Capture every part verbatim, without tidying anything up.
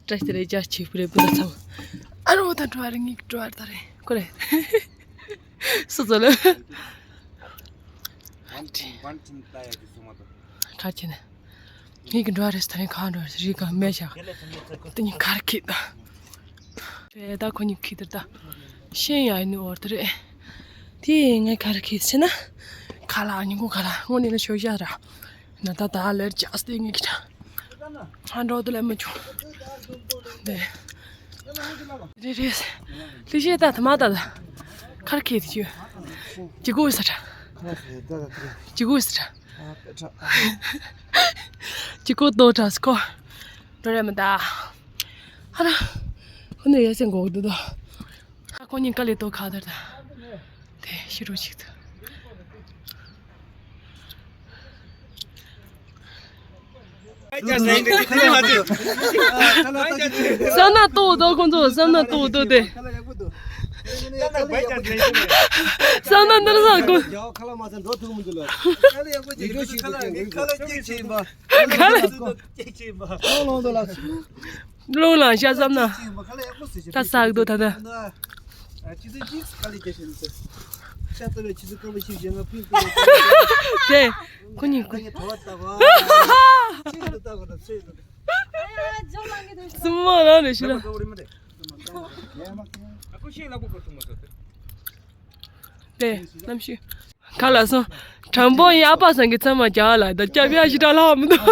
བཀྲ་ཤིས་རེ་རྒྱ་ཆེ་བུ་རེ་བུ་ལ་ཚང་། ཨ་རོ་ད་འགྲོ་བ་རེ་ངིག་འགྲོ་བ་ད་རེ་ཁོ་རེ་སུ་ཚོ་ལ་གྲགས་ཆེ་ནས་ངིག་འགྲོ་བ་རེ་ད་རེ་གང་འགྲོ་རེ་རི་གང་མེད་ཤག་དེ་ཉིན་གར་ཁིད་ད་བས་ད་ཁོ་ཉིན་ཁིད་དར་ད་ཤེས་ཡ་ནི་འོར་ད་རེ་དེ་ངས་གར་ཁིད་ཟེར་ན་ཁ་ལག་ཉིན་གུང་ཁ་ལག་དངོས་གནས་ན་ཞོ་ཤ་ར། ན་ད་ད་ལེར་ཅག་སྟེ་ངེད་ཀྱི་ཧ་འགྲོ་དུ་ལེ་མ་བྱུང་། དེ་རེ་རེ་ལི་ཤེ་ད་ཐ་མ་ད་ད་ཁར་ཁེ་དེ་ཅུ་ཅི་གོ་ས་ཏྲ་ཅི་གོ་ས་ཏྲ་ཅི་གོ་ཏོ་ཏྲ་སི་ཁོ་འགྲོ་རེ་མ་ད་ཧ་ར་ཁོ་ནི་ཡ་སེ་འགོག་དུ་དོ། ཁོ་གཉིས་ཀ་ལས་ཏོ་ཁ་དར་དང་། དེ་ཤི་རུ་ཞིག་ཏུ། བསམ་ན་ཏོ་ཏོ་ཁོང་ཚོ་བསམ་ན་ཏོ་ཏོ་དེ། བསམ་ན་འདིར་ས་ཀུ། ཁ་ལ་ཡག་པོ་ཅིག་ཁ་ལ་ཅིག་བྱེད་པ། ཁ་ལ་ཅིག་བྱེད་པ། ལོང་ལོང་དོ་ལ། ལོང་ལ་ཤ་བསམ་ན། ད་ཟག་དོ་ད་ད། དེ། ཁོ་གཉིས་ཁོ། སུ་མོ་རང་རེ་ཤི་ར། དེ། གནམ་གཤིས། ག་ལ་སོང་། དྲང་པོ་ཡིན་ཨ་ཕ་སང་གི་ཚང་མ་རྒྱ་ལ་ད་སྐྱབས་ཡ་ཞིག་དྲག་ལྷག་མི་འདུག་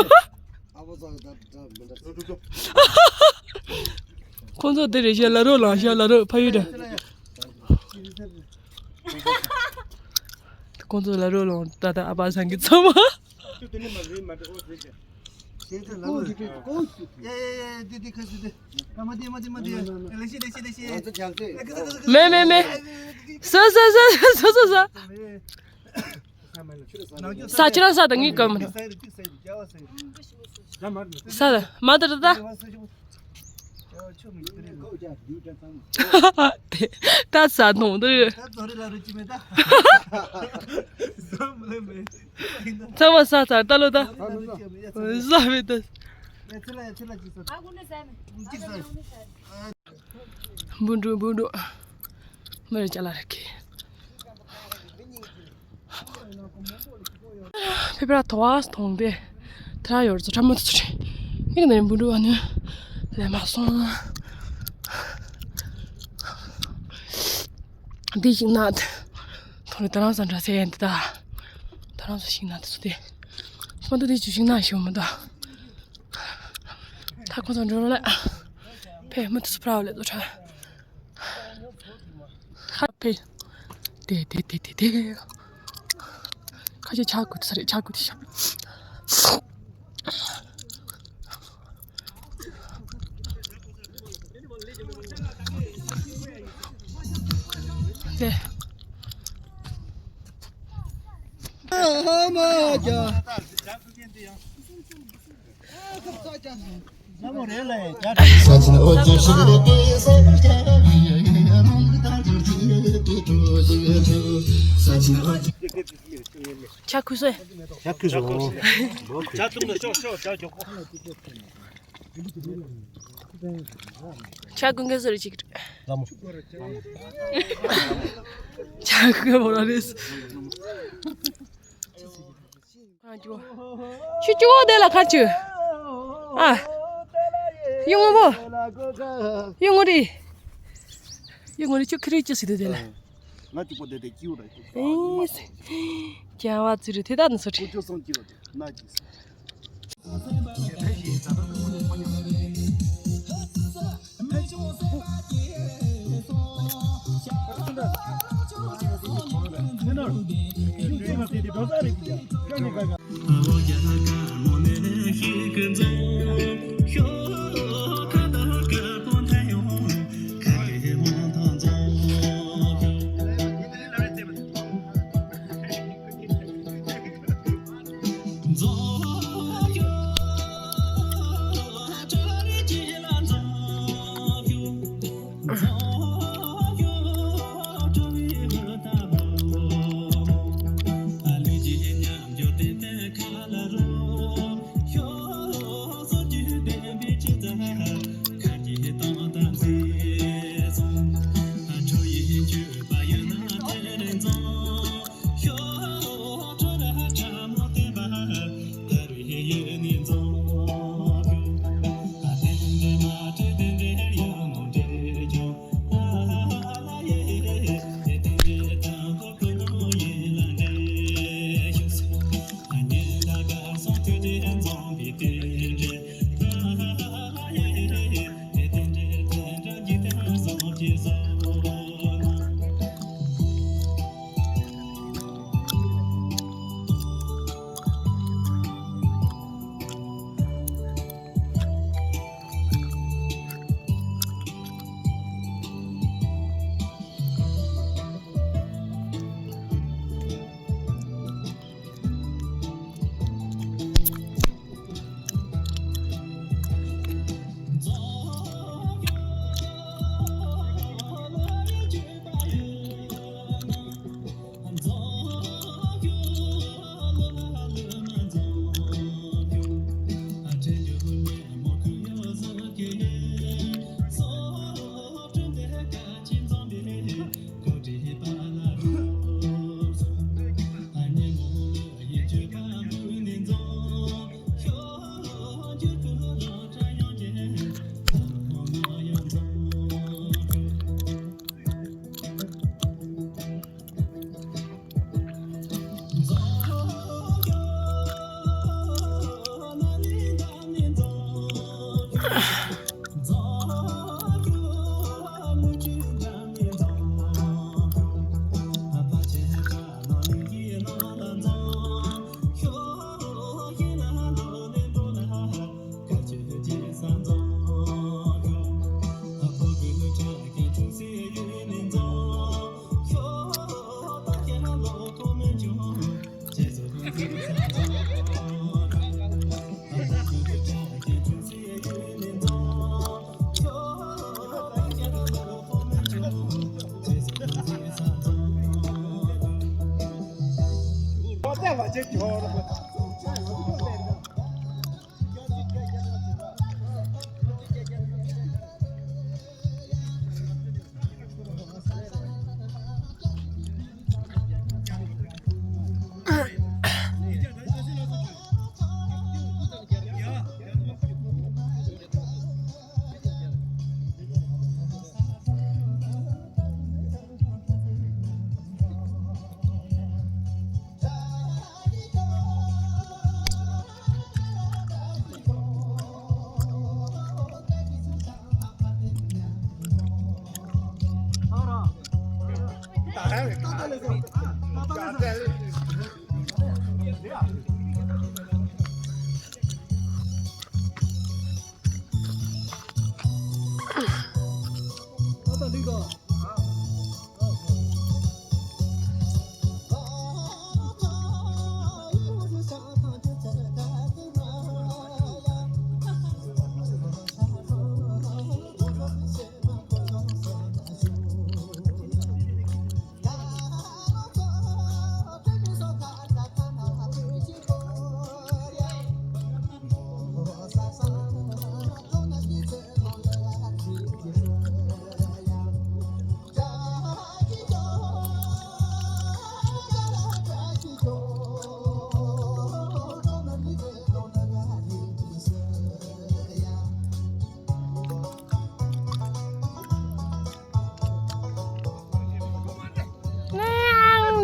ཁོང་ཚོ་དེ་རེད་ཤག་ལ་རོ་ལངས་ཤག་ལ་རོ་ཕ་ཡུལ་འདྲ། ཁོང་ཚོ་ལ་རོ་ལངས་ད་ལྟ་ཨ་ཕ་སང་གི་ཚང་མ། མེ་མེ་མེ། ས་ས་ས་ས་ས་ས། ས་ཁྱེད་རང་ས་དང་ངའི་སྐམ་ར། ས་ལ་མ་དར་ད། ད་ས་ནོང་དུ། ཚང་མ་ས་ཚར་ད་ལོ་ད། ས་མེད་ད། འབུ་འབྲུ་འབུ་འབྲུ། མི་རེ་ཅ་ལག་རེ་ཁེ། ཕེ་པ་ར་ཐོ་བ་ཐོང་དེ། ཐ་ཡོར་ཚོ་ཁྲ་མོ་ཚོ་རེ། ངེད་ཀྱི་ནས་འབུ་འབྲུ་བ་ནི། ལས་མ་སོང་། འདི་ཞིག་ན། ཐོ་རེ་ད་རང་ས་འདྲ་སེ་ཡན་དེ་ད། ད་རང་ས་ཞིག་ན་དེ་ཚོ་དེ། སོང་དུ་དེ་ཅུ་ཞིག་ན་ཞིག་མི་ད། ད་ཁོ་ཚོ་འགྲོ་རོགས་ལས། ཕེ་མི་དེ་ཚོ་ཕྲ་བ་ལས་ཚོ་ཁྲ། ཧ་ཕེ། དེ་དེ་དེ་དེ་དེ། ཁ་ཆེ་ཆག་དགོས་ས་རེད་ཆག་དགོས་དེ་ཤ། དེ། ཆ་ཁུ་སོ། ཆ་ཁུ་སོ། ཆ་ཁུ་སོ། ཆ་ཀུན་གེ་སོ་རེ་ཅིག་ལ་མོ། ཆ་ཀུན་གེ་མོ་ར་རེས། ཁ་ཅུ། ཆུ་ཅུ་དེ་ལ་ཁ་ཅུ། ཨ། ཡོང་ངོ་བོ། ཡོང་ངོ་རི། ཡོང་ངོ་རི་ཆུ་ཁི་རི་ཅུ་སི་དེ་དེ་ལ། ང་ཅིག་པོ་དེ་དེ་ཀྱིའུ་ར་ཀྱིའུ། ཨེ་སེ། རྒྱལ་བ་ཚུལ་རེ་དེ་དག་ནི་སོ་ཁྲི། ཀུ་ཅོ་སང་ཀྱིའུ་ར་ན་ཀྱིས།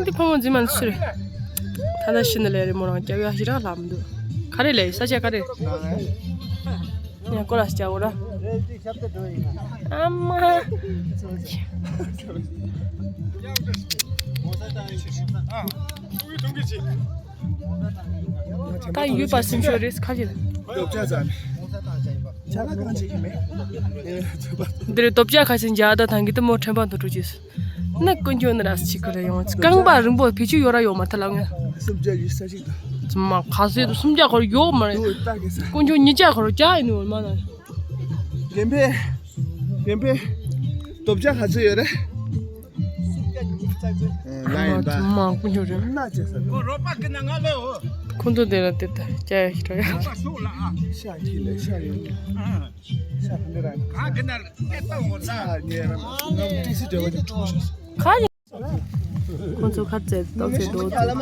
འདི་ཕོ་མོ་འཛིན་མ་འདི་སུ་རེད། ད་ལྟ་ཤི་ན་ལས་རེད། མོ་རང་སྐྱབས་ཡག་ཞིག་རག་ལབ་མི་འདུག་ག་རེ་ལས་ས་ཆ་ག་རེ། ཡང་ཀོ་ལ་སྐྱ་འོ་ར། ཨ་མ། ད་ཡུལ་པ་སེམས་ཤོར་རེད་ཁ་ཅིག་ལ། རྡོ་བཅག་ཙམ། ཆ་ལ་གང་བྱེད་ཀྱི་མེད། འདིར་རྡོ་བཅག་ཁ་ཤས་འཇག་ད་ཐང་གི་དེ་མོ་ཕྲན་པ་འདུག་འགྲོ་ཅིས། ན་དཀོན་མཆོག་ནི་ར་སི་ཅིག་གི་རེ་ཡོང་རྐང་པ་རིང་པོ་བེད་སྤྱོད་ཡོད་ར་ཡོད་མ་ཐལ་ལ་ངས། སུམ་བརྒྱ་ཡོད་ས་ཞིག་འདུག་ཙི་མ་ཁ་ཟས་དུ་སུམ་བརྒྱ་གོར་ཡོད་མ་རེད། དཀོན་མཆོག་ཉིས་བརྒྱ་གོར་བརྒྱ་ཡིན་ནི་འོ་མ་ན། རྒན་པས། རྒན་པས། རྡོ་བཅག་ག་ཚོད་ཡོད་རེད། ལ་ཡིན་པ། མ་དཀོན་མཆོག་རེད། ན་ཅེ་ས། ཁོང་ཚོ་དེ་ལ་དེ་ལྟ་སྐྱ་ཡ་ཞིག་འགྲོ་ཡ། ཤ་ཁྱི་ལ་ཤ་ཡོད། ཤ་ཕན་འདི་ར། ཤ་ཉེ་ར་ང་ཏི་སི་འབྲེལ་བ་དེ་འཁྲུག་ཤོག་ཁ་ཁོང་ཚོ་ཁ་རྩེ་ཏོག་ཙེ་འགྲོ་ཙེ།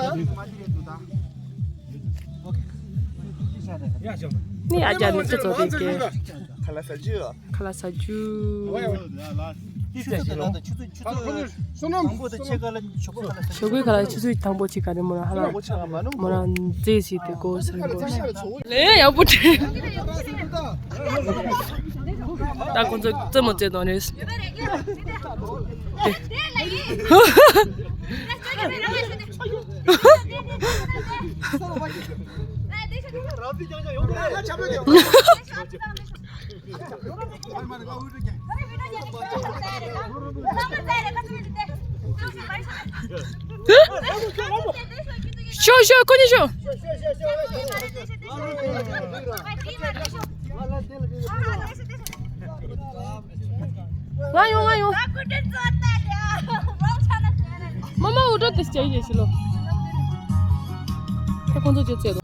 ནི་ཨ་ཅག་ནི་ཅི་ཚོ་དེ་སྐད། ཁ་ལ་ས་ཇུ། ཁ་ལ་ས་ཇུ། ཞོགས་ཀའི་ཁ་ལ་ཆུ་ཚོད་དང་པོ་ཅིག་ག་རེ་མོ་ར་ཧ་ལ། མོ་ར་མཛེས་ཞིག་དེ་གོ་སར་གོ་སར། ལས་ཡག་པོ་བྲིས། ད་ཁོང་ཚོ་རྩེད་མོ་རྩེ་དང་རེད། ཤོག་ཤོག་ཁོ་གཉིས་ཤོག་ང་ཡོང་ང་ཡོང་། མ་མ་འུ་ཏྲ་དེ་སྐྱེ་ཡེ་ཤི་ལོ། ཁོ་ཁོང་ཚོ་ཅེ་ཚེ་དོ།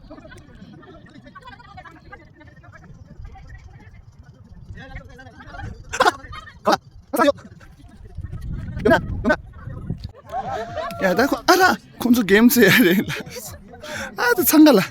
ཡ་ད་ཁོ་ཨ་ར་ཁོང་ཚོ་གེམ་རྩེ་ཡ་རེད་ལ། ཨ་ད་ཚང་ག་ལ།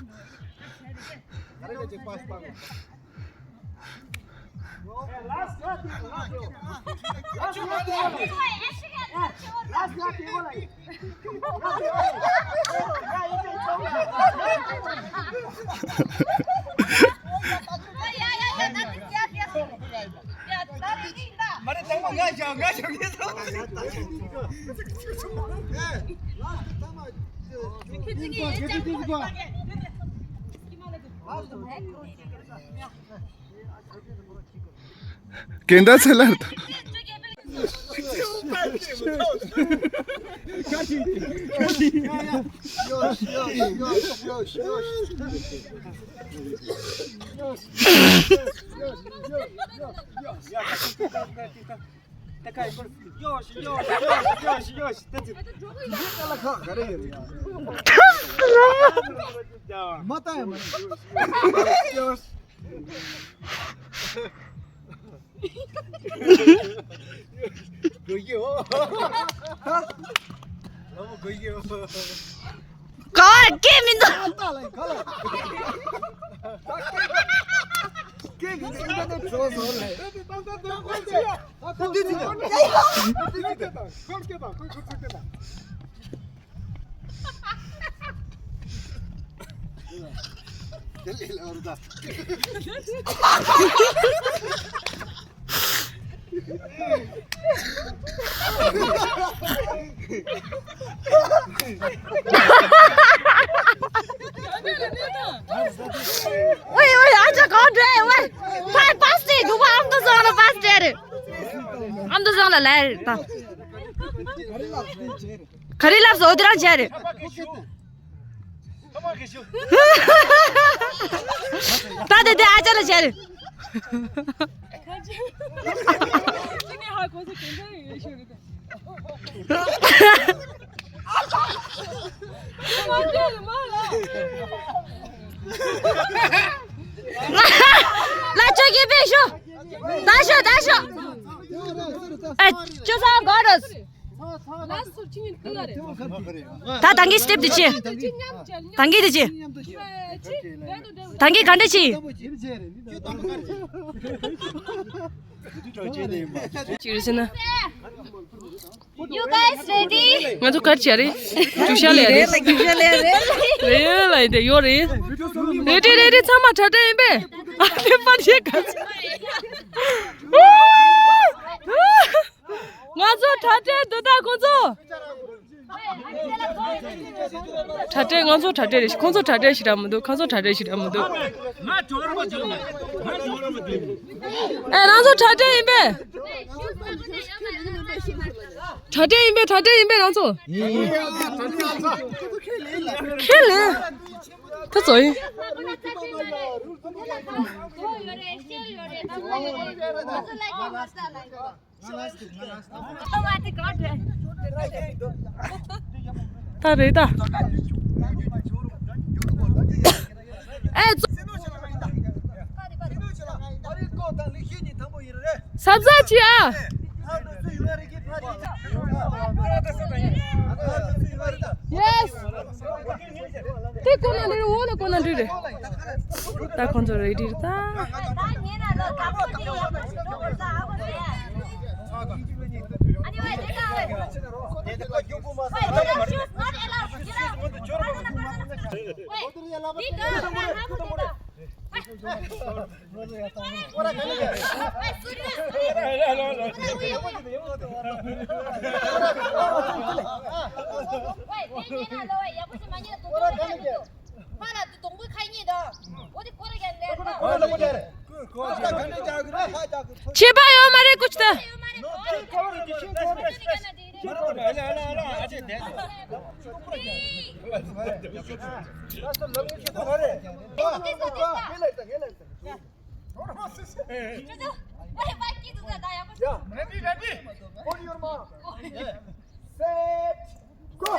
གན་ད་ཚེ་ལར་དང་། མ་ལྟ་ཡ་མ། ག་བར་སྐད་མི་འདུག་ཝེ་ཝེ། ཨ་ཅག་གང་འདྲ་ཝེ། ཕར་པ་སེ་འདུག་པ། ཨ་མདོ་བཟང་ལ་པ་སེ་རེད། ཨ་མདོ་བཟང་ལ་ལ་རེད་ད། ག་རེ་ལབ་སོང་། འོ་དེ་རང་བྱས་རེད། ད་དེ་དེ་ཨ་ཅག་ལ་བྱས་རེད། ལ་ཆོས་ཀྱི་པེ་ཤོ། ད་ཤོ་ད་ཤོ། ཨེ་ཅོ་ས་གོ་རོས། ད་ད་གིན་སི་ཊེབ་དེ་ཆེ། ད་གིན་དེ་ཆེ། ད་གིན་ག་འདྲ་ཆེ། ཅི་རེད་ཟེར་ན། You guys ready? ང་ཚོ་ག་རེ་བྱས་རེད། རྒྱུག་ཤར་ལས་རེད། རྒྱུག་ཤར་ལས་རེད། རེད་ལ་ཡིན་དེ་ཡོད་རེད། རེ་ཌི་རེ་ཌི། ཚང་མ་གྲ་སྒྲིག་ཡིན་པས། ཨ་ལེ་པར་ཡེ་ག་ཚོད། ང་ཚོ་གྲ་སྒྲིག་འདུག་ད་ཁོང་ཚོ། གྲ་སྒྲིག་ང་ཚོ་གྲ་སྒྲིག་རེད། ཁོང་ཚོ་གྲ་སྒྲིག་ཞིག་རག་མི་འདུག་ཁོང་ཚོ་གྲ་སྒྲིག་ཞིག་རག་མི་འདུག་ཨེ་ང་ཚོ་གྲ་སྒྲིག་ཡིན་པས། གྲ་སྒྲིག་ཡིན་པས། གྲ་སྒྲིག་ཡིན་པས་ང་ཚོ། ཁས་ལེན། ད་ཚོ་ཡིན། ད་རེད་ད། ཨེ་ཙོ། ས་བཟའ་ཅི་ཨ། ཡེས། དེ་ཀོ་ན་འདྲི་རེད། འོ་ན་ཀོ་ན་འདྲི་རེད། ད་ཁོང་ཚོ་རེ་ཌི་རེད་ད། ཆད་པ་ཡོད་མ་རེད་ཀུ་ཅི་ད། Ready, ready. Put your mouth. Set. Go.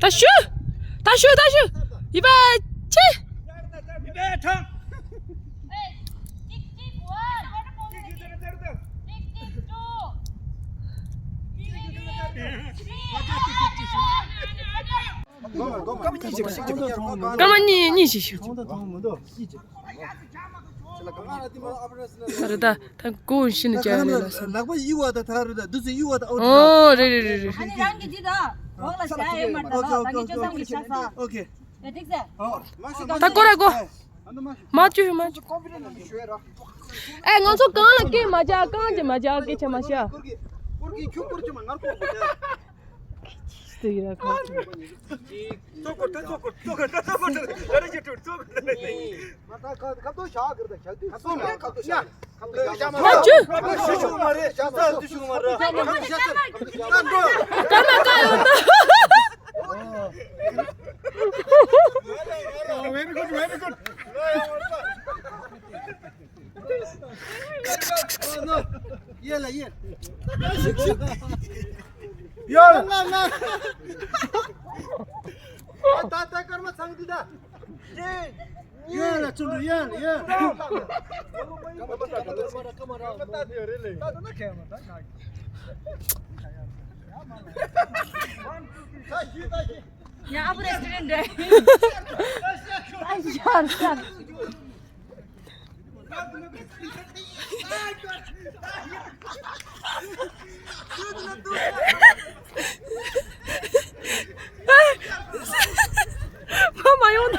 ད་ཞུ། ད་ཞུ། ད་ཞུ། ཡི་པ་ཆི། སྐར་མ་གཉིས་གཉིས་ཤིག་ཞུ། ད་རེད་ད། ད་གོ་ཤི་ནི་ཅག་རེད་ལ་ས། ལག་པ་གཡུག་བ་དང་ཐག་རེད་ད། དུས་ཚོད་གཡུག་བ་དང་ཨོ་ཏི་ཨོ་རེད་རེད་རེད་རེད། ཨ་ནི་རང་གི་འདི་ད་འོག་ལ་བཞག་ཡོད་མ་རེད་ད། ད་ངས་ཅོ་སང་གི་ཆགས་ས། ཨོ་ཁེ། ཡ་ཏིག་ཟེ། ད་གོ་ར་གོ། མ་བཅུ་མ་བཅུ། ཨེ་ང་ཚོ་གང་ལ་སྐད་མ་བརྒྱབ། གང་གི་མ་བརྒྱབ། སྐད་ཆ་མ་བཤད། ཚོགས་སྐོར་ད་ཚོགས་སྐོར་ཚོགས་སྐོར་ད་ཚོགས་སྐོར་ད་རེ་ཅི་ཏུ་ཚོགས་སྐོར་ད་རེ་ཅི། མ་ད་ཁ་ཁ་ཏོ་ཤ་གིར་ད་ཤ་དུ་ཁ་ཏོ་ཤ་ཁ་ཏོ་ཤ། ཁ་ཏོ་ཤ་མ་ད་ཅི། ཤ་ཤ་ཤ་མ་རེད། ཤ་ད་དུ་ཤ་མ་རེད། ཤ་ད་ཤ་ད་ད་ད་ད་ད། Very good, very good. ཡེ་ལ་ཡེ། ཡ་ན་ན། ད་ད་སྐར་མ་ཚང་འདི་ད། ཡེ་ལ་ཚུན་དུ་ཡེ་ལ་ཡེ། ཡ་ཨ་བུ་རེ་སི་ཊོ་རེན་ཊི་རེད། ཨ་ཤར་ཤར། མ་མ་ཡོང་ན།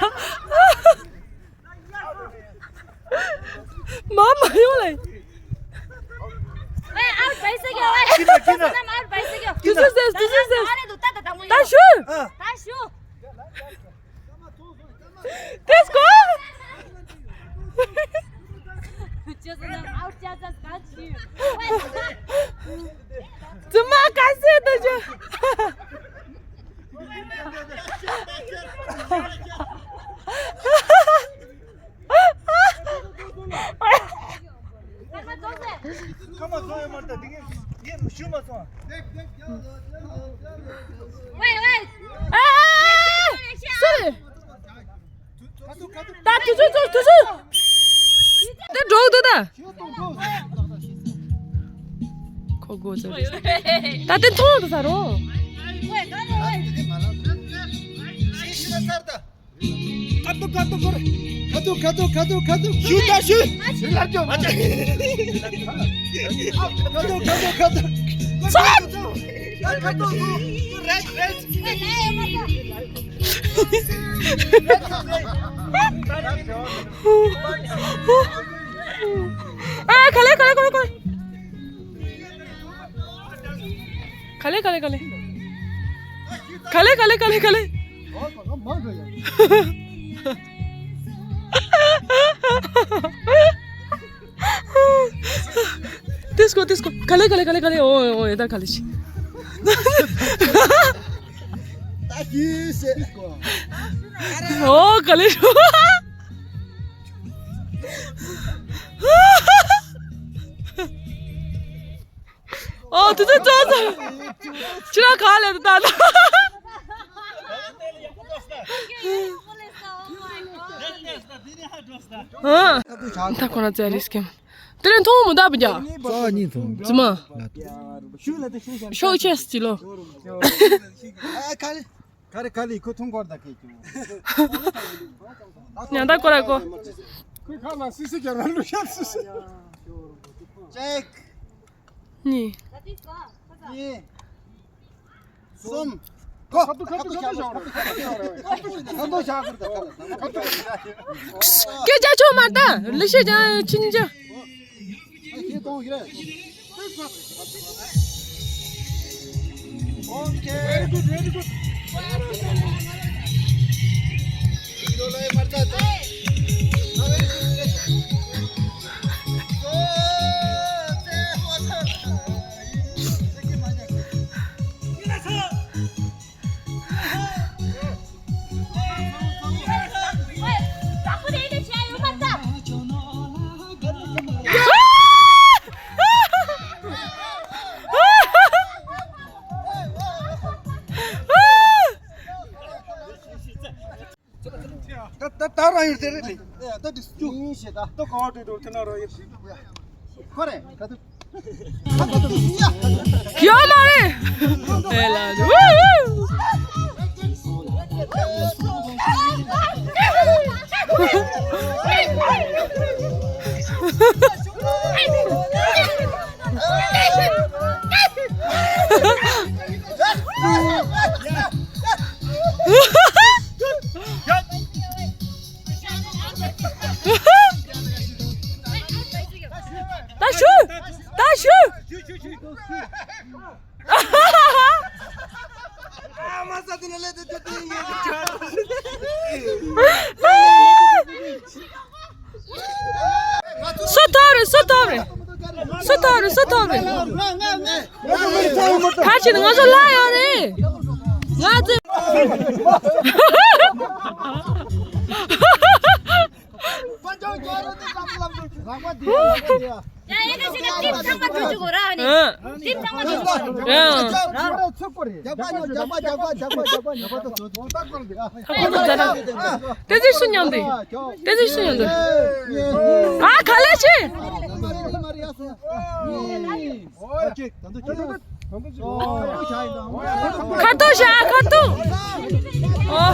མ་མ་ཡོང་ལེ། ཝེ་ཨའུ་ཊི་བའི་སི་ཀི་ཡོ་ཝེ། ཀི་ན་ཀི་ན། ཨའུ་ཊི་བའི་སི་ཀི་ཡོ། དུས་ཚོད་ཟེར། དུས་ཚོད་ཟེར། ད་ད་ད་ད་ད་ད་ཞུ། ད་ཞུ། Let's go! རྫུན་མ་ག་ཚོད་འདུག་ཅོ། ཁ་མ་བཟོ་ཡོད་མ་རེད། ད་འདི་ངས་ངས་ཞུ་མ་སོང་། ཝེ་ཝེ། ཨ་ཨ་ཨ། སུ་རེད། ད་དུས་ཚོད་ཚོད་དུས་ཚོད། དེ་འགྲོ་འདུག་ད། ཁོ་དགོས་ཚོད་རེད། ད་དེ་མཐོང་དུ་ས་རོ། ཁ་ཐུག་ཁ་ཐུག་ཁ་ཐུག་ཁ་ཐུག་ཁ་ཐུག་ཁ་ཐུག་ཞུ་ད་ཞུ། ཁ་ཐུག་ཁ་ཐུག་ཁ་ཐུག་ཁ་ཐུག་རེད་རེད། ཨ་ག་ལེ་ག་ལེ་ག་ལེ་ག་ལེ། ག་ལེ་ག་ལེ་ག་ལེ། ག་ལེ་ག་ལེ་ག་ལེ་ག་ལེ། དེ་སྐོ་དེ་སྐོ་ག་ལེ་ག་ལེ་ག་ལེ་ག་ལེ། ཨོ་ཨོ་ཨེ་ད་ག་ལེ་ཤི། ཨོ་ག་ལེ་ཤི། ཨོ་དེ་ཚོ་ཙོ་ཙོ། ཁྱེད་རང་ག་ལེ་ད་ད། ཨ། ད་ཁོ་ན་ཙེ་རིས་ཀེམ། དེ་རིང་མཐོང་མོ་ད་བུ་རྒྱ། ཙོ་གཉིས་མཐོང་། ཙི་མ། ཤོག་ཆེས་ཅི་ལོ། ཨ་ག་ལེ། ག་རེ་ག་ལེ་ཁོ་ཐུང་སྐོར་ད་ཁེ་ཅུ། ཉ་ད་ཀོ་ར་ཀོ། ཁོའི་ཁ་ལ་སི་སི་རྒྱ་ར་ལུ་ཤ་སི་སི། ཅེག་གཉིས། གཉིས། གསུམ། ཁོ། ཁ་ཐུག་ཁ་ཐུག་ཁ་ཐུག་ཤ་ར། ཁ་ཐུག་ཤ་ར། ཁ་ཐུག་ཤ་ར། ཁ་ཐུག་ཤ་ར། ཁ་ཐུག་ཤ་ར། སྐད་ཆ་ཆོ་མ་ད་ལི་ཤེ་ཅང་ཕྱིན་ཅང་། Okay. Very good, very good. ད་ད་ད་རང་ཡོད་དེ་རེད་ལེ། ད་དེ་སུ་ཡིན་ཞེས་ད་ད་ག་བ་འགྲོ་འགྲོ་དེ་ན་རོ་ཡོད། ཁོ་རེ་ག་ཐུབ། ཡོད་མ་རེད། ཨེ་ལ་ཝུ་ཝུ། ད་ཞུ། ད་ཞུ། སུ་ཐོབ་རེད། སུ་ཐོབ་རེད། སུ་ཐོབ་རེད། སུ་ཐོབ་རེད། ཁ་ཆེ་ནི་ང་ཚོ་ལྷ་ཡོད་རེད། ང་ཚོ། ཡ་ཡ་ད་ཞིག་ན་ཊིམ་ཚང་མ་ཐུག་ཅུག་གོ་ར་ནི། ཨ། ཊིམ་ཚང་མ་ཐུག་ཅུག་གོ་ར། ཨ། ཁོ་ཚོ་ཛ་ན། དེ་ཚོ་སུ་མཉམ་དུ། དེ་ཚོ་སུ་མཉམ་དུ། ཨ་ག་ལེ་ཆེ། ཁ་ཐུག་བཞག་ཁ་ཐུག་ཨོ།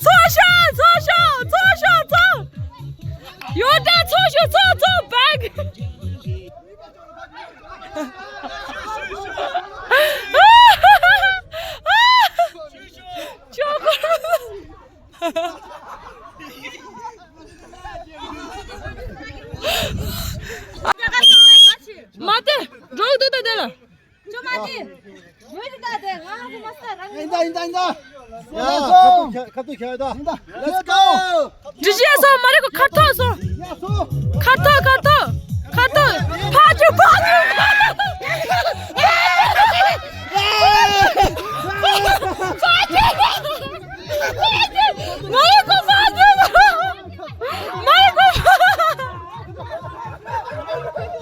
ཚོགས་ཤོག་ཚོགས་ཤོག་ཚོགས་ཤོག་ཚོགས། ཡོད་ད་ཚོགས་ཤོག་ཚོགས་ཚོགས་བེག་ཅོག་མ་དེ་འགྲོ་འདུག་ད་དེ་ལ། ཅོ་མ་དེ། ངོས་དེ་ད་དེ་ང་ཧ་གོ་མ་སྟ་རང་ཡིན་ད་ཡིན་ད་ཡིན་ད། ཡ་ཁ་ཐུག་ཁ་ཐུག་ཁ་ད། Let's go. འདྲི་བཤད་སོང་མ་རེད་གོ་ཁ་ཐོག་སོང་། ཁ་ཐོག་ཁ་ཐོག་ཁ་ཐོག་ཕ་ཅུ་ཕ་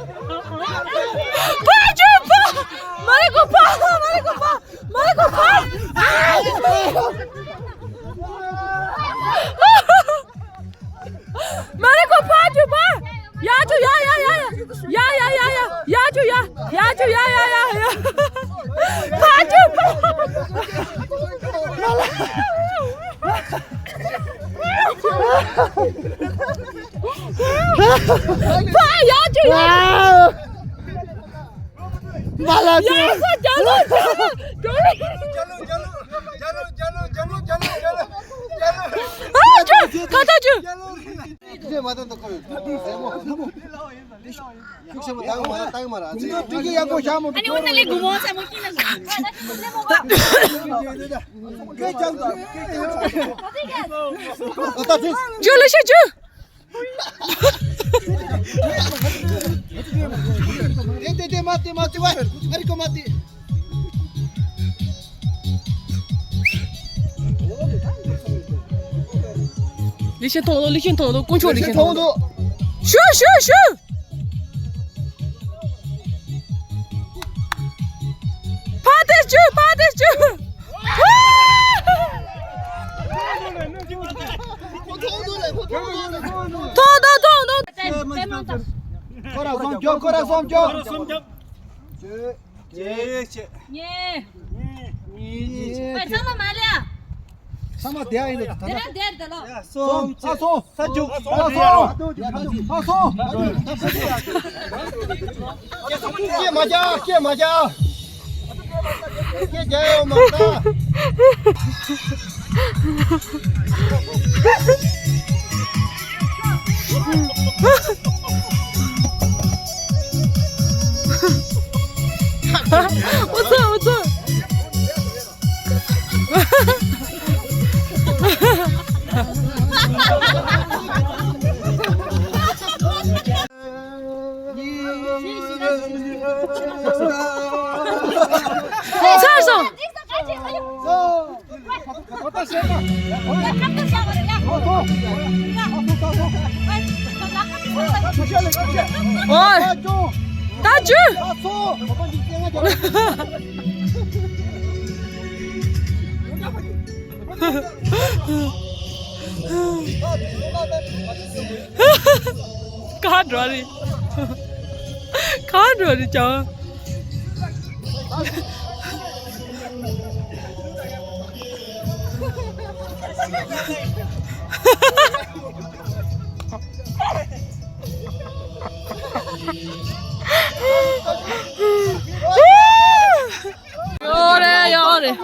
ཕར་རྒྱུག་ཕར། མ་རེད་གོ་ཕར། མ་རེད་གོ་ཕར། མ་རེད་གོ་ཕར། མ་རེད་གོ་ཕར་རྒྱུག་ཕར། ཡར་རྒྱུག་ཡར་ཡར་ཡར་ཡར། ཡར་ཡར་ཡར་ཡར། ཡར་རྒྱུག་ཡར། ཡར་རྒྱུག་ཡར་ཡར་ཡར་ཡར། ཕར་རྒྱུག་ཕར། ཕར་ཡར་རྒྱུག་ཡར། མ་ལ་ཡར་སོང་། རྒྱ་ལོ་རྒྱ་ལོ་རྒྱ་ལོ། ཨ་ཅོ་ཁ་ཐག་ཅོ། ཁྱུག་ཆེན་པོ་བཏང་མ་ར། བཏང་མ་ར། ཨ་ནི་འོ་ན་ལས་དགུ་མོ་ས་མོ་ཀི་ན་ས། ཅོ་ལེ་ཤ་ཅོ། དེ་དེ་དེ་མ་དེ་མ་དེ་བ། ཨ་རི་ཀོ་མ་དེ། ལི་ཤིན་མཐོང་དོ། ལི་ཤིན་མཐོང་དོ། དཀོན་མཆོག་ལི་ཤིན་མཐོང་དོ། ཤུ་ཤུ་ཤུ། ཕར་དེ་ཅུ། ཕར་དེ་ཅུ། མཐོང་དོ། མཐོང་དོ། ཁོ་ར་སོང་རྒྱོ། ཁོ་ར་སོང་རྒྱོ། གཅིག་གཅིག་གཉིས། གཉིས། ཨེ་ཚང་མ་མ་ལ་ཡ། ཚང་མ་བསྡད་ཡིན་ད། དེ་ར་བསྡད་དེ་ལོ། སོང་། ས་སོང་། ས་འཇུག་ས་སོང་། ས་སོང་། སྐད་མ་རྒྱག་སྐད་མ་རྒྱག་སྐད་རྒྱག་ཡོད་མ་རེད། འུ་ཚོ་འུ་ཚོ། ཚར་སོང་། ཨོ། ད་ཅི། ག་འགྲོ་རེད། ག་འགྲོ་རེད་ཀྱང་། ཡོད་རེད། ཡོད་རེད།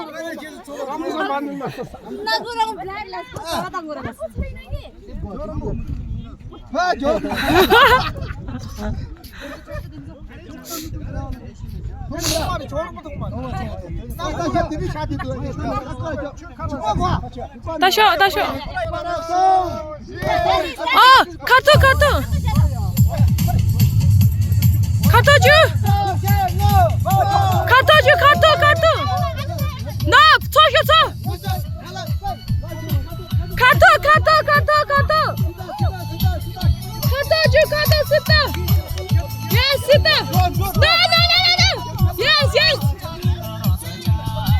ད་ཤོག་ད་ཤོག་ཨ། ཁ་ཐུག་ཁ་ཐུག་ཁ་ཐུག་ཅུ། ཁ་ཐུག་ཅུ། ཁ་ཐུག་ཁ་ཐུག་ན་ཚོ་ཤོག་ཚོ། ཁ་ཐུག་ཁ་ཐུག་ཁ་ཐུག་ཁ་ཐུག་ཁ་ཐུག་ཅུ། ཁ་ཐུག་སི་ཏ། Yes སི་ཏ། No no no no no. Yes yes.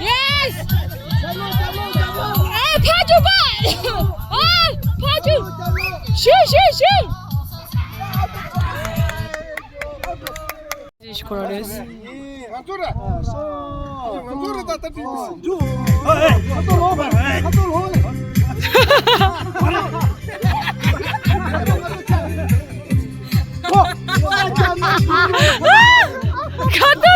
Yes. ཨེ་ཕ་ཅུ་པ། ཨ་ཕ་ཅུ། ཤུ་ཤུ་ཤུ། ཁོ་རང་རེད། ང་ཚོ་ར། ང་ཚོ་ར་ད་ལྟ་བྲིས་མི་སྲིད། ང་ཚོ་ལོག་པ། ང་ཚོ་ལོག་ནས། ཁ་ཏོ།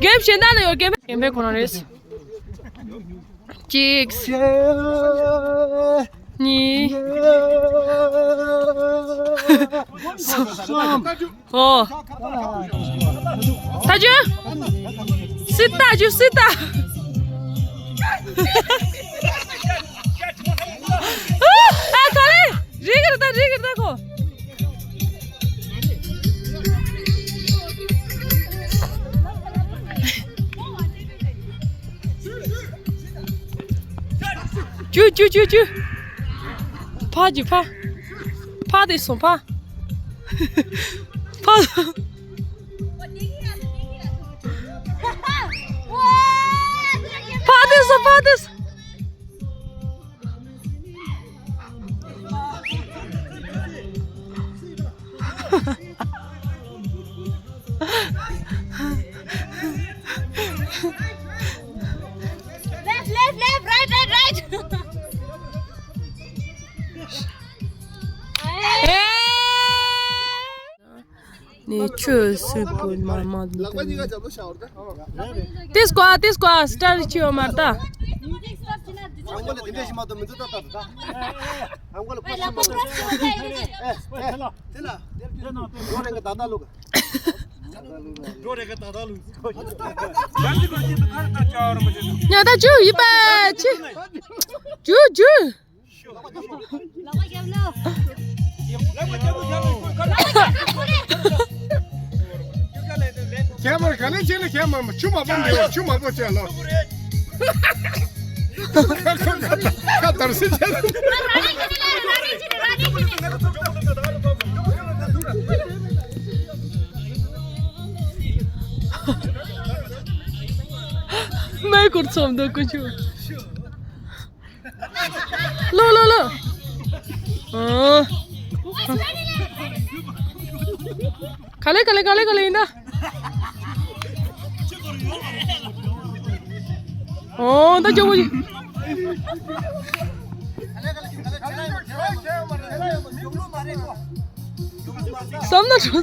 གེམ་གཞན་དག་ན་ཡོད། གེམ། གེམ་པའི་ཁོ་ན་རེད། གཅིག་གཉིས། གསུམ། ཨོ། ད་ཅུ། སི་ཏ་ཅུ། སི་ཏ། ཨ་ག་ལེ། རིག་གི་རེད་ད། རིག་གི་རེད་ད་ཁོ། ཅུ་ཅུ་ཅུ་ཅུ། ཕ་ཅི་ཕ། ཕ་དེ་སོང་ཕ། ཕ། ཕ་དེ་སོང་ཕ་དེ་སོང་། Left, left, left, right, right, right. ནས་ཆུ་སུས་པོ་མ་མ་འདུག་ལག་པ་གཉིས་ཀ་རྒྱབ་ལོགས་བཞག་འོར་ད། ཏིས་ཀོ་ཨ་ཏིས་ཀོ་ཨ་སི་ཊར་ཅི་ཡོད་མར་ད། ཨང་གོ་ལ་དེ་འདྲས་ཞིག་མ་གཏོགས་མི་འདུག་ད་ད་ད། ཨང་གོ་ལ་ཕ་ཤི་མ་གཏོགས། ཨེ་ཨེ་དེ་ལ་དེ་ལ་འགྲོ་རེ་ག་ད་ད་ལུག་འགྲོ་རེ་ག་ད་ད་ལུག་ཉ་ད་ཅུ་ཡི་པ་ཅི་ཅུ་ཅུ། ཁྱེད་མོར་ག་ནས་ཕྱིན་ན་ཁྱེད་མ་མ་ཆུ་མ་པོ་འདི་ཆུ་མ་པོ་བྱས་ལོ། ཁ་དར་སི་བྱས། མའི་སྐོར་ཚོམ་འདུག་ཀུ་ཆུ། ལོ་ལོ་ལོ། ཨོ། ག་ལེ་ག་ལེ་ག་ལེ་ག་ལེ་ཡིན་ད། ཨོ་ད་ཇོ་བོ་ཇི། བསམ་ན་ཁྲོ།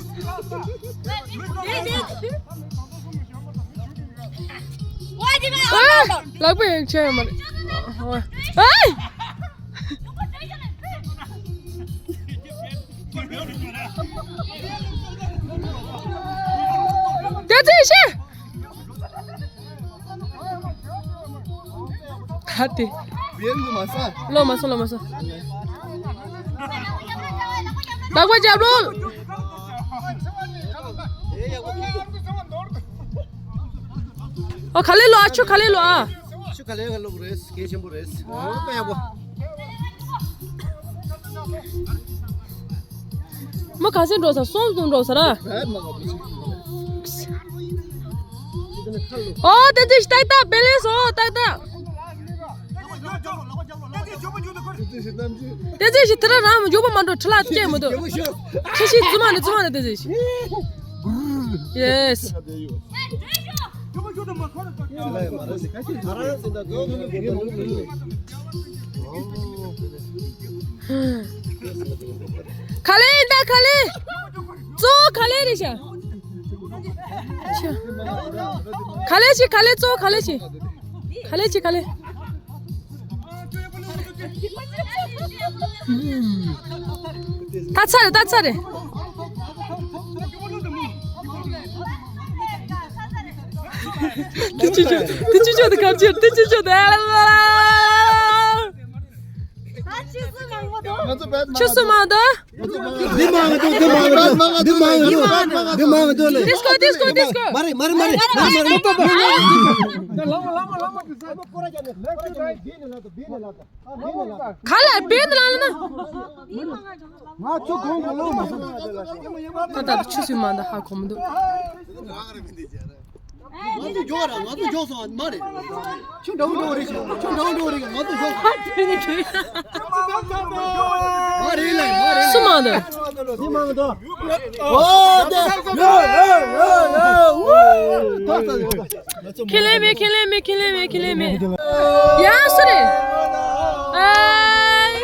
ཨ། ལག་པ་ཡང་ཆེ་ཡང་མ་རེད། ཨ། དེ་ཚོས་ཤེས། ད་དེ། བེན་དུ་མ་ས། ལོ་མ་སོ་ལོ་མ་སོ། ལག་པ་རྒྱབ་རོལ། ཨ་ག་ལེ་ལོ་ཨ་ཆུ་ག་ལེ་ལོ་ཨ། ཆུ་ག་ལེ་ག་ལོ་རེད་གལ་ཆེན་པོ་རེད། ཨོ་པ་ཡག་པོ། མོ་ག་ཚོད་འགྲོ་ས་སོང་སོང་འགྲོ་ས་ར། ཨོ་དེ་དེ་ཏག་ཏག་བེ་ལེ་སོ་ཏག་ཏག་དེ་ཚེ་ཞིག་དེ་ར་རང་མི་འཇུག་པ་མ་འགྲོ་ཁྲི་ལ་ཐུག་ཅེས་མི་འདུག་ཁྲི་ཤི་རྫུན་མ་ནི་རྫུན་མ་ནི་དེ་ཚེ་ཞིག་ཡེས། ག་ལེ་ཡིན་ད་ག་ལེ། གཙོ་བོ་ག་ལེ་རེད་ཤག་ག་ལེ་ཞིག་ག་ལེ་གཙོ་བོ་ག་ལེ་ཞིག་ག་ལེ་ཞིག་ག་ལེ། ད་ཚར་རེད་ད་ཚར་རེད། དེ་ཅི་ཅོ་དེ་ཅི་ཅོ་དེ་ག་ཅི་དེ་ཅི་ཅོ་དེ། ཆུ་སུ་མ་འདུག་འདི་མང་འདུག་འདི་མང་འདུག་འདི་མང་འདུག་འདི་མང་འདུག་ལེ། ཏིས་ཀོ་ཏིས་ཀོ་ཏིས་ཀོ། མ་རེད་མ་རེད་མ་རེད་མ་རེད། ག་ལ་བེད་ལ་ལ་ན། ང་ཚོ་གོང་གི་ལོ་མ་སོང་། ད་ད་ཆུ་སུ་མ་འདུག་ཧ་གོ་མི་འདུག་ང་ཚོ་མགྱོགས་ར་ང་ཚོ་མགྱོགས་སོང་མ་རེད། ཁྱོད་འདྲ་བོ་འགྲོ་རེད་ཁྱོད་འདྲ་བོ་འགྲོ་རེད་ང་ཚོ་མགྱོགས་སོང་། མ་རེད་ལ་མ་རེད། སུ་མང་དོ། མི་མང་དོ། ཁས་ལེན་མེད་ཁས་ལེན་མེད་ཁས་ལེན་མེད་ཁས་ལེན་མེད། ཡང་སུ་རེད། ཨའི།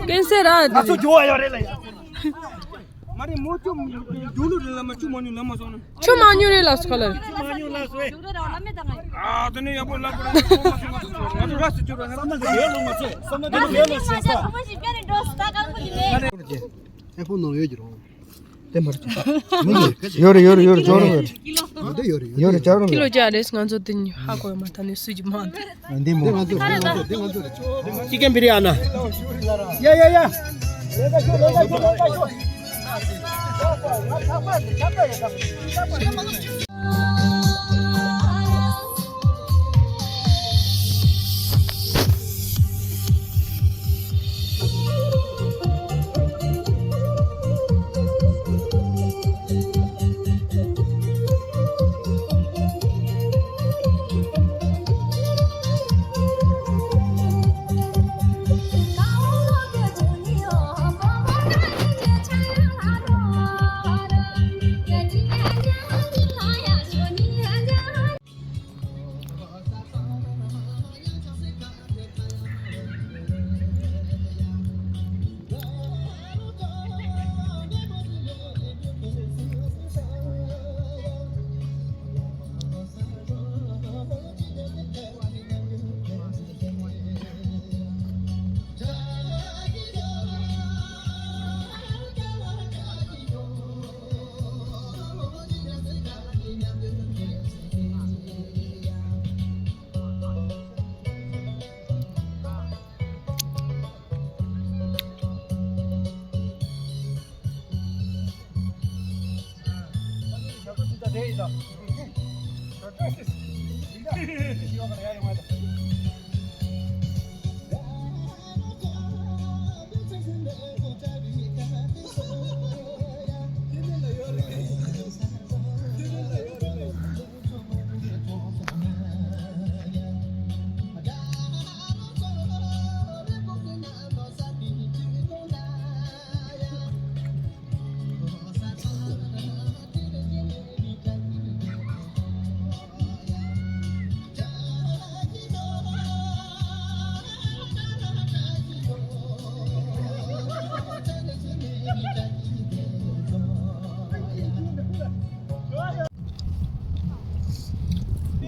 ཀན་སེ་ར། ང་ཚོ་མགྱོགས་ཡོད་རེད་ལ་ཡ། མ་རེད་མོ་ཆུ་རྒྱུག་ལུགས་རེད་ལ་མ་ཆུ་མ་ཉུང་ལ་མ་སོང་ན། ཆུ་མ་ཉུང་རེད་ལ་སོ་ལ། ཆུ་མ་ཉུང་ལ་སོ། ཨ་དེ་ནས་ཡག་པོ་ལབ་པ་རེད། ང་ཚོ་ར་སུ་ཆུ་ར་ང་ཚོ་ཡོད་ལོ་ང་ཚོ་བསམ་ན་དེ་ནས་ཡོད་ལོ་ཞེས་ས། ཨེ་ཕོ་ནོར་ཡོད་ཀྱི་རོ། དེ་མར་ཡོད་རེད། ཡོད་རེད། ཡོད་རེད། ཅོག་རོ་ཡོད་རེད། ཡོད་རེད། ཅོག་རོ་ཀི་ལོ་བརྒྱ་རེད། ང་ཚོ་དེ་ནི་ཧ་གོ་ཡ་མ་ཐག་ནས་སུ་ཅི་མ་འདི་མོ། འདི་ང་ཚོ་རེད། ང་ཚོ་རེད། འདི་ང་ཚོ་རེད། ཅི་ཀན་བི་རི་ཨ་ན། ཡ་ཡ་ཡ།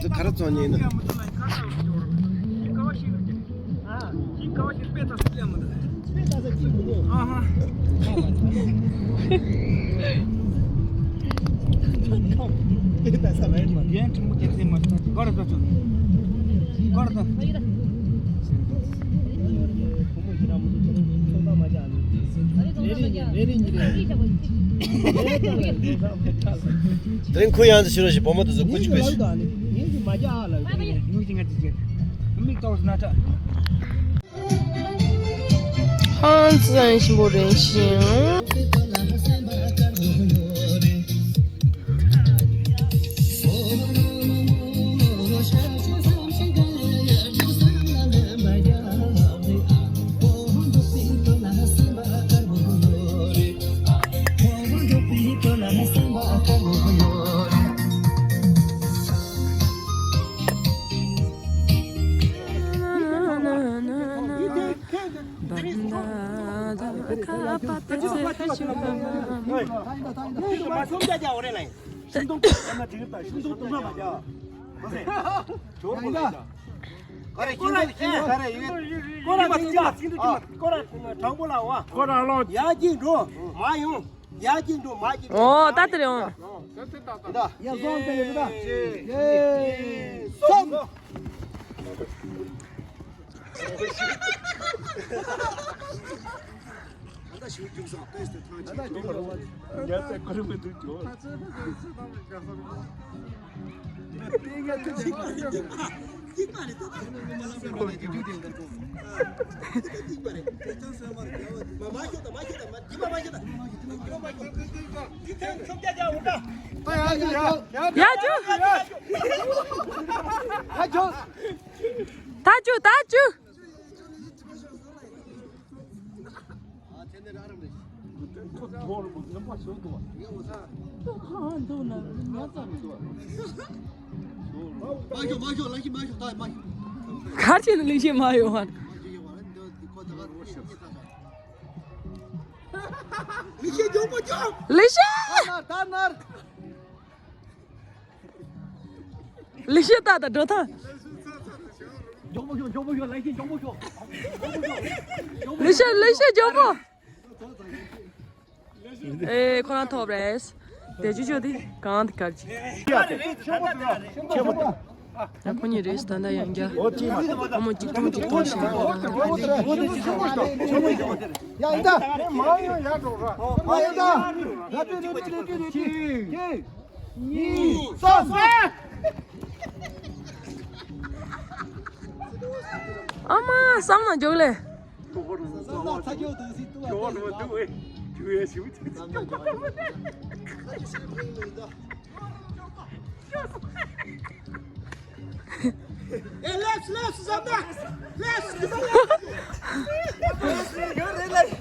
འདི་ག་རེ་བཙོང་ཉེན་ནི། དེ་རིང་ཁོ་ཡང་ཞུ་རོགས་ཞེས་བུ་མོ་དེ་ཚོ་སྐུ་ཅི་བེད། ཧང་ཙང་ཞིམ་པོ་རེད་ཤིང་། ཡ་གཅིག་འགྲོ་མ་ཡོང་། ཡ་གཅིག་འགྲོ་མ་གཅིག་འགྲོ། ཨོ་ད་དེ་རེད། ཨོ། ཡ་བཟང་དེ་རེད་ད། ཡེ། སོང་། ཡ་ཇུ། ད་ཇུ། ད་ཇུ། གར་ཆེ་ནི་ལིང་ཤེས་མ་ཡོང་བ། ལིང་ཤེས། ད་ནར། ལིང་ཤེས་ད་ད་འགྲོ་ཐང་། མགྱོགས་པོ་ཤོག་མགྱོགས་པོ་ཤོག་ལིང་ཤེས་མགྱོགས་པོ་ཤོག་ལིང་ཤེས། ལིང་ཤེས་མགྱོགས་པོ། ཨེ་ཁོ་རང་ཐོབ་རེད། དེ་ཅི་ཅོ་དེ་གང་དེ་གར་ཅི། ཡ་ཁོ་གཉིས་རེད། ད་ལྟ་ཡང་རྒྱ་ཨ་མོ་གཅིག་ཐོང་གཅིག་ཐོང་བྱས། ཡ་ཡིན་ད། མ་ཡིན་ད། གཉིས། གསུམ། ཨ་མ་བསམ་ན་འཇོག་ལེ།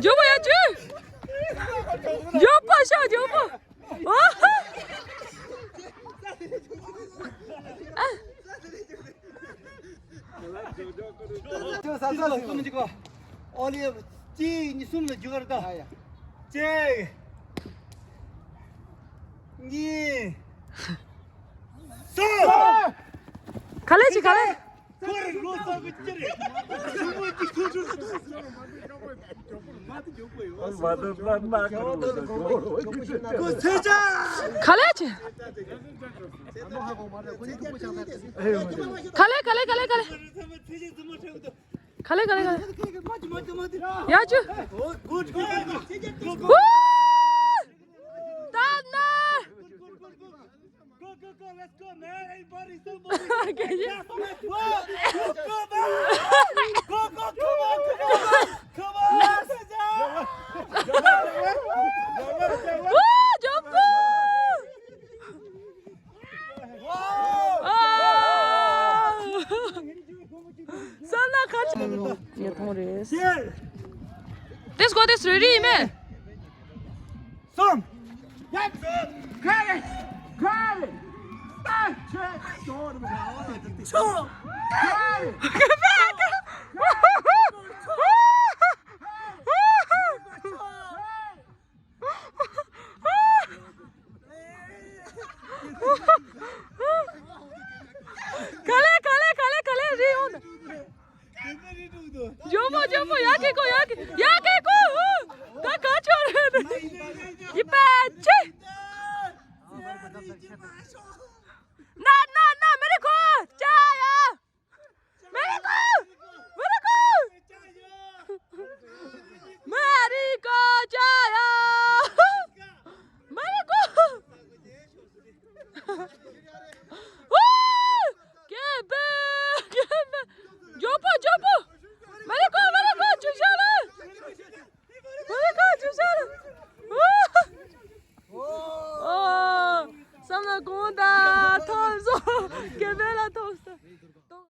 འཇོག་པ་ཡ་ཇུ། འཇོག་པ་ཤ་འཇོག་པ། ཨོ་ལེ། གཅིག་གཉིས་གསུམ་ལ་རྒྱུག་གར་ད། གཅིག་གཉིས། གསུམ། ག་ལེ་ཅི་ག་ལེ། ག་ལེ་ཅི། ག་ལེ་ག་ལེ་ག་ལེ་ག་ལེ། ག་ལེ་ག་ལེ་ག་ལེ། ཡ་ཅུ། ཧུ། ད་ན། Go, go, go, let's go, man. Everybody, somebody. Go, go, go, man. Go, go, come on, come on. Come on. Woo, jump. ས་ན་ཁ་ཆེ། ཉེ་ཐོང་རེད། དེ་སྐོར་དེ་སུ་རེད་ཡིན་མེད། གསུམ། ཡ། ཁ་རེ། ཁ་རེ། ཨ་ཆེ། ཆོ། ཁ་རེ། ག་ལེ་ག་ལེ་ག་ལེ་ག་ལེ་རེད་ཡོང་། ཇོ་མོ་ཇོ་མོ་ཡ་གི་ཀོ་ཡ་གི་ཡ་གི་ཀོ། ད་ག་ཆོ་རེད། ཡི་པ་ཆེ། ན་ན་ན་མེ་རི་ཁོ་ཅ་ཡ། མེ་རི་ཁོ། མེ་རི་ཁོ། མེ་རི་ཁོ་ཅ་ཡ། མེ་རི་ཁོ། ཨོ། གེ་བེ། གེ་བེ། ཇོ་པོ་ཇོ་པོ། མེ་རི་ཁོ་མེ་རི་ཁོ་ཅུ་ཤ་ལ། མེ་རི་ཁོ་ཅུ་ཤ་ལ། ཨོ། ཨོ། བསམ་ན་དགོངས་དག་ཐོབ་སོང་། གེ་བེ་ལ་ཐོབ་སོང་།